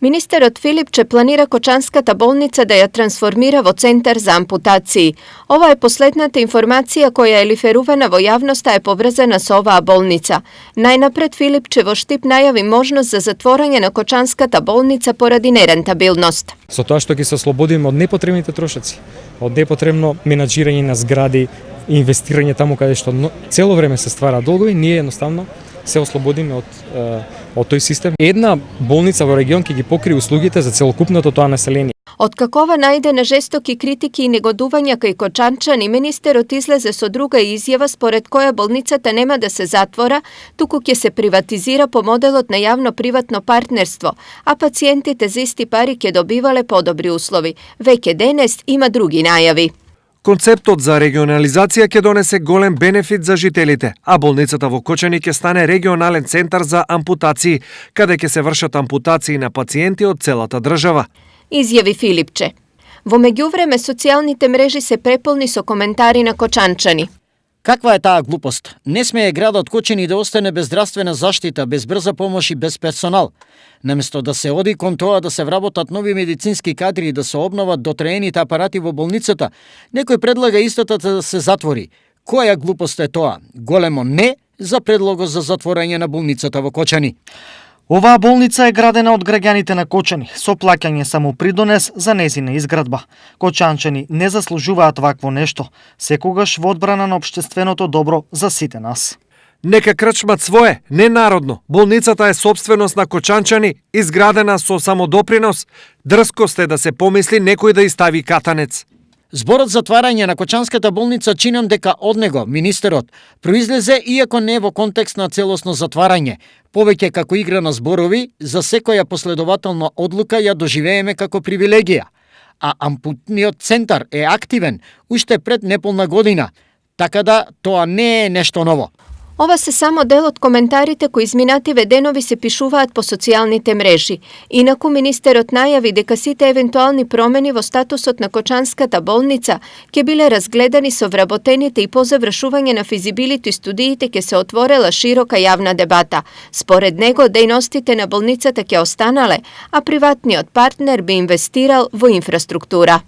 Министерот Филипче планира Кочанската болница да ја трансформира во центар за ампутации. Ова е последната информација која е лиферувана во јавноста е поврзана со оваа болница. Најнапред Филипче во Штип најави можност за затворање на Кочанската болница поради нерентабилност. Со тоа што ќе се ослободиме од непотребните трошоци, од непотребно менаџирање на згради, инвестирање таму каде што цело време се ствара долгови, ние едноставно се ослободиме од тој систем. Една болница во регион ќе ги покри услугите за целокупното тоа население. Откакова најде на жестоки критики и негодувања кај кочанчани, министерот излезе со друга изјава според која болницата нема да се затвора, туку ќе се приватизира по моделот на јавно-приватно партнерство, а пациентите за исти пари ќе добивале подобри услови. Веќе денес има други најави. Концептот за регионализација ќе донесе голем бенефит за жителите, а болницата во Кочани ќе стане регионален центар за ампутации, каде ќе се вршат ампутации на пациенти од целата држава. Изјави Филипче. Во меѓувреме социјалните мрежи се преполни со коментари на кочанчани. Каква е таа глупост? Не смее градот Кочани да остане без здравствена заштита, без брза помош и без персонал. Наместо да се оди кон тоа да се вработат нови медицински кадри и да се обноват дотреените апарати во болницата, некој предлага истата да се затвори. Која глупост е тоа? Големо не за предлогот за затворање на болницата во Кочани. Оваа болница е градена од граѓаните на Кочани, со плаќање самопридонес за незина изградба. Кочанчани не заслужуваат вакво нешто, секогаш во одбрана на општественото добро за сите нас. Нека крчмат свое, не народно. Болницата е собственост на кочанчани, изградена со самодопринос. Дрскост е да се помисли некој да изстави катанец. Зборот затварање на Кочанската болница чинам дека од него, министерот, произлезе иако не во контекст на целосно затварање, повеќе како игра на зборови, за секоја последователна одлука ја доживееме како привилегија. А ампутниот центар е активен уште пред неполна година, така да тоа не е нешто ново. Ова се само дел од коментарите кои изминативе денови се пишуваат по социјалните мрежи. Инаку министерот најави дека сите евентуални промени во статусот на Кочанската болница ќе биле разгледани со вработените и по завршување на физибилити студиите ќе се отворела широка јавна дебата. Според него дејностите на болницата ќе останале, а приватниот партнер би инвестирал во инфраструктура.